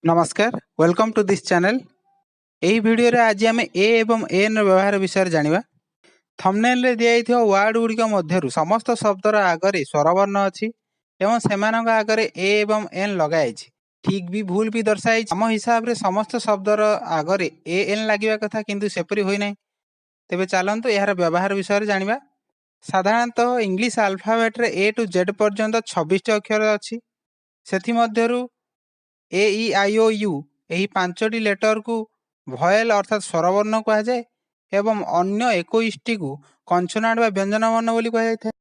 ନମସ୍କାର, welcome to this channel. ଏହି ଭିଡ଼ିଓରେ ଆଜି ଆମେ ଏ ଏବଂ ଏନ୍ ର ବ୍ୟବହାର ବିଷୟରେ ଜାଣିବା। ଥମ୍ବନେଲ୍ରେ ଦିଆଯାଇଥିବା ୱାର୍ଡ ଗୁଡ଼ିକ ମଧ୍ୟରୁ ସମସ୍ତ ଶବ୍ଦର ଆଗରେ ସ୍ୱରବର୍ଣ୍ଣ ଅଛି ଏବଂ ସେମାନଙ୍କ ଆଗରେ ଏ ଏବଂ ଏନ୍ ଲଗାଯାଇଛି। ଠିକ୍ ବି ଭୁଲ ବି ଦର୍ଶାଯାଇଛି। ଆମ ହିସାବରେ ସମସ୍ତ ଶବ୍ଦର ଆଗରେ ଏ ଏନ୍ ଲାଗିବା କଥା, କିନ୍ତୁ ସେପରି ହୋଇନାହିଁ। ତେବେ ଚାଲନ୍ତୁ, ଏହାର ବ୍ୟବହାର ବିଷୟରେ ଜାଣିବା। ସାଧାରଣତଃ ଇଂଲିଶ ଆଲଫାବେଟରେ ଏ ଟୁ ଜେଡ୍ ପର୍ଯ୍ୟନ୍ତ 26ଟି ଅକ୍ଷର ଅଛି। ସେଥିମଧ୍ୟରୁ ଏ, ଇ, I, O, you ଏହି ପାଞ୍ଚଟି ଲେଟରକୁ ଭଏଲ ଅର୍ଥାତ୍ ସ୍ୱରବର୍ଣ୍ଣ କୁହାଯାଏ ଏବଂ ଅନ୍ୟ 21ଟିକୁ କନସୋନାଣ୍ଟ ବା ବ୍ୟଞ୍ଜନ ବର୍ଣ୍ଣ ବୋଲି କୁହାଯାଇଥାଏ।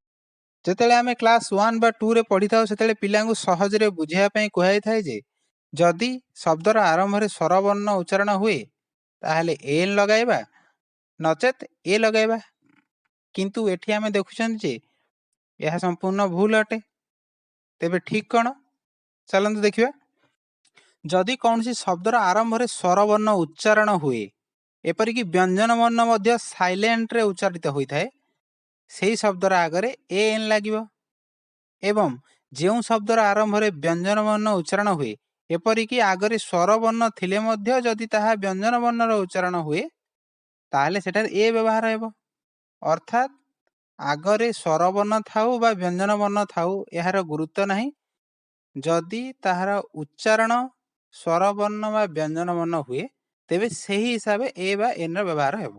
ଯେତେବେଳେ ଆମେ କ୍ଲାସ୍ 1 ବା 2ରେ ପଢ଼ିଥାଉ, ସେତେବେଳେ ପିଲାଙ୍କୁ ସହଜରେ ବୁଝାଇବା ପାଇଁ କୁହାଯାଇଥାଏ ଯେ ଯଦି ଶବ୍ଦର ଆରମ୍ଭରେ ସ୍ୱରବର୍ଣ୍ଣ ଉଚ୍ଚାରଣ ହୁଏ, ତାହେଲେ ଏନ୍ ଲଗାଇବା, ନଚେତ୍ ଏ ଲଗାଇବା। କିନ୍ତୁ ଏଠି ଆମେ ଦେଖୁଛନ୍ତି ଯେ ଏହା ସମ୍ପୂର୍ଣ୍ଣ ଭୁଲ ଅଟେ। ତେବେ ଠିକ୍ କ'ଣ, ଚାଲନ୍ତୁ ଦେଖିବା। ଯଦି କୌଣସି ଶବ୍ଦର ଆରମ୍ଭରେ ସ୍ୱରବର୍ଣ୍ଣ ଉଚ୍ଚାରଣ ହୁଏ, ଏପରିକି ବ୍ୟଞ୍ଜନ ବର୍ଣ୍ଣ ମଧ୍ୟ ସାଇଲେଣ୍ଟରେ ଉଚ୍ଚାରିତ ହୋଇଥାଏ, ସେହି ଶବ୍ଦର ଆଗରେ ଏ ଏନ୍ ଲାଗିବ ଏବଂ ଯେଉଁ ଶବ୍ଦର ଆରମ୍ଭରେ ବ୍ୟଞ୍ଜନ ବର୍ଣ୍ଣ ଉଚ୍ଚାରଣ ହୁଏ, ଏପରିକି ଆଗରେ ସ୍ୱରବର୍ଣ୍ଣ ଥିଲେ ମଧ୍ୟ ଯଦି ତାହା ବ୍ୟଞ୍ଜନ ବର୍ଣ୍ଣର ଉଚ୍ଚାରଣ ହୁଏ, ତାହେଲେ ସେଠାରେ ଏ ବ୍ୟବହାର ହେବ। ଅର୍ଥାତ୍ ଆଗରେ ସ୍ୱରବର୍ଣ୍ଣ ଥାଉ ବା ବ୍ୟଞ୍ଜନ ବର୍ଣ୍ଣ ଥାଉ, ଏହାର ଗୁରୁତ୍ୱ ନାହିଁ। ଯଦି ତାହାର ଉଚ୍ଚାରଣ ସ୍ୱରବର୍ଣ୍ଣ ବା ବ୍ୟଞ୍ଜନ ବର୍ଣ୍ଣ ହୁଏ, ତେବେ ସେହି ହିସାବରେ ଏ ବା ଏନ୍ ର ବ୍ୟବହାର ହେବ।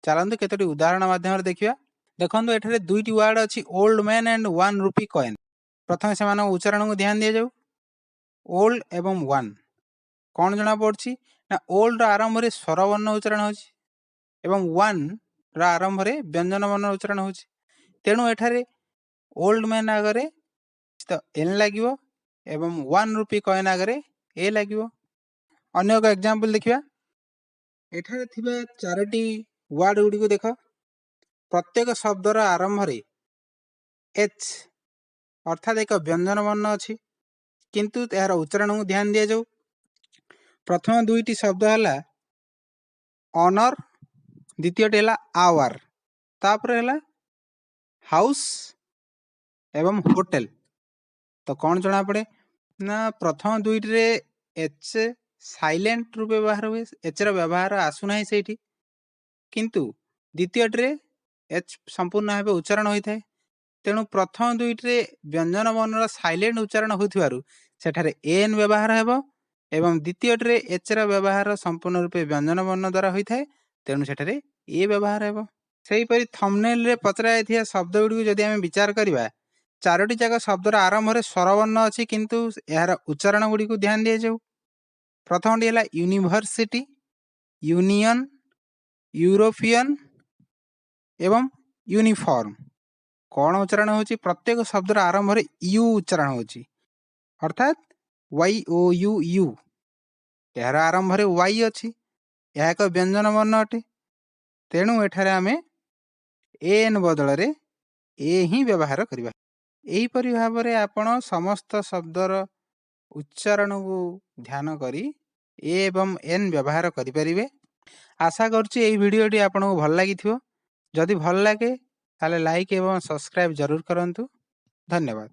ଚାଲନ୍ତୁ, କେତୋଟି ଉଦାହରଣ ମାଧ୍ୟମରେ ଦେଖିବା। ଦେଖନ୍ତୁ, ଏଠାରେ ଦୁଇଟି ୱାର୍ଡ ଅଛି, old man and ₹1 coin। ପ୍ରଥମେ ସେମାନଙ୍କ ଉଚ୍ଚାରଣକୁ ଧ୍ୟାନ ଦିଆଯାଉ। ଓଲ୍ଡ ଏବଂ ୱାନ୍। କ'ଣ ଜଣାପଡ଼ୁଛି ନା ଓଲ୍ଡର ଆରମ୍ଭରେ ସ୍ୱରବର୍ଣ୍ଣ ଉଚ୍ଚାରଣ ହେଉଛି ଏବଂ ୱାନ୍ ର ଆରମ୍ଭରେ ବ୍ୟଞ୍ଜନ ବର୍ଣ୍ଣ ଉଚ୍ଚାରଣ ହେଉଛି। ତେଣୁ ଏଠାରେ ଓଲ୍ଡ ମ୍ୟାନ୍ ଆଗରେ ତ ଏନ୍ ଲାଗିବ ଏବଂ ₹1 କଏନ୍ ଆଗରେ ଏ ଲାଗିବ। ଅନ୍ୟ ଏକ ଏକ୍ଜାମ୍ପଲ୍ ଦେଖିବା। ଏଠାରେ ଥିବା ଚାରୋଟି ୱାର୍ଡ ଗୁଡ଼ିକୁ ଦେଖ। ପ୍ରତ୍ୟେକ ଶବ୍ଦର ଆରମ୍ଭରେ ଏଚ୍ ଅର୍ଥାତ୍ ଏକ ବ୍ୟଞ୍ଜନ ବର୍ଣ୍ଣ ଅଛି, କିନ୍ତୁ ଏହାର ଉଚ୍ଚାରଣକୁ ଧ୍ୟାନ ଦିଆଯାଉ। ପ୍ରଥମ ଦୁଇଟି ଶବ୍ଦ ହେଲା ଅନର୍, ଦ୍ୱିତୀୟଟି ହେଲା ଆୱାର, ତାପରେ ହେଲା ହାଉସ୍ ଏବଂ ହୋଟେଲ। ତ କ'ଣ ଜଣାପଡ଼େ ନା ପ୍ରଥମ ଦୁଇଟିରେ ଏଚ୍ ସାଇଲେଣ୍ଟ ରୂପେ ବ୍ୟବହାର ହୁଏ, ଏଚ୍ର ବ୍ୟବହାର ଆସୁନାହିଁ ସେଇଠି, କିନ୍ତୁ ଦ୍ୱିତୀୟଟିରେ ଏଚ୍ ସମ୍ପୂର୍ଣ୍ଣ ଭାବେ ଉଚ୍ଚାରଣ ହୋଇଥାଏ। ତେଣୁ ପ୍ରଥମ ଦୁଇଟିରେ ବ୍ୟଞ୍ଜନ ବର୍ଣ୍ଣର ସାଇଲେଣ୍ଟ ଉଚ୍ଚାରଣ ହେଉଥିବାରୁ ସେଠାରେ ଏନ୍ ବ୍ୟବହାର ହେବ ଏବଂ ଦ୍ୱିତୀୟଟିରେ ଏଚ୍ର ବ୍ୟବହାର ସମ୍ପୂର୍ଣ୍ଣ ରୂପେ ବ୍ୟଞ୍ଜନ ବର୍ଣ୍ଣ ଦ୍ୱାରା ହୋଇଥାଏ, ତେଣୁ ସେଠାରେ ଏ ବ୍ୟବହାର ହେବ। ସେହିପରି ଥମ୍ବନେଲ୍ରେ ପଚରା ଯାଇଥିବା ଶବ୍ଦ ଗୁଡ଼ିକୁ ଯଦି ଆମେ ବିଚାର କରିବା, ଚାରୋଟି ଯାକ ଶବ୍ଦର ଆରମ୍ଭରେ ସ୍ୱରବର୍ଣ୍ଣ ଅଛି, କିନ୍ତୁ ଏହାର ଉଚ୍ଚାରଣ ଗୁଡ଼ିକୁ ଧ୍ୟାନ ଦିଆଯାଉ। ପ୍ରଥମଟି ହେଲା ୟୁନିଭର୍ସିଟି, ୟୁନିୟନ, ୟୁରୋପିଆନ ଏବଂ ୟୁନିଫର୍ମ। କ'ଣ ଉଚ୍ଚାରଣ ହେଉଛି? ପ୍ରତ୍ୟେକ ଶବ୍ଦର ଆରମ୍ଭରେ you ଉଚ୍ଚାରଣ ହେଉଛି, ଅର୍ଥାତ୍ ୱାଇ ଓ you, you. ଏହାର ଆରମ୍ଭରେ ୱାଇ ଅଛି, ଏହା ଏକ ବ୍ୟଞ୍ଜନ ବର୍ଣ୍ଣ ଅଟେ। ତେଣୁ ଏଠାରେ ଆମେ ଏନ୍ ବଦଳରେ ଏ ହିଁ ବ୍ୟବହାର କରିବା। ଏହିପରି ଭାବରେ ଆପଣ ସମସ୍ତ ଶବ୍ଦର ଉଚ୍ଚାରଣକୁ ଧ୍ୟାନ କରି ଏ ଏବଂ ଏନ୍ ବ୍ୟବହାର କରିପାରିବେ। ଆଶା କରୁଛି ଏହି ଭିଡ଼ିଓଟି ଆପଣଙ୍କୁ ଭଲ ଲାଗିଥିବ। ଯଦି ଭଲ ଲାଗେ, ତାହେଲେ ଲାଇକ୍ ଏବଂ ସବସ୍କ୍ରାଇବ୍ ଜରୁର କରନ୍ତୁ। ଧନ୍ୟବାଦ।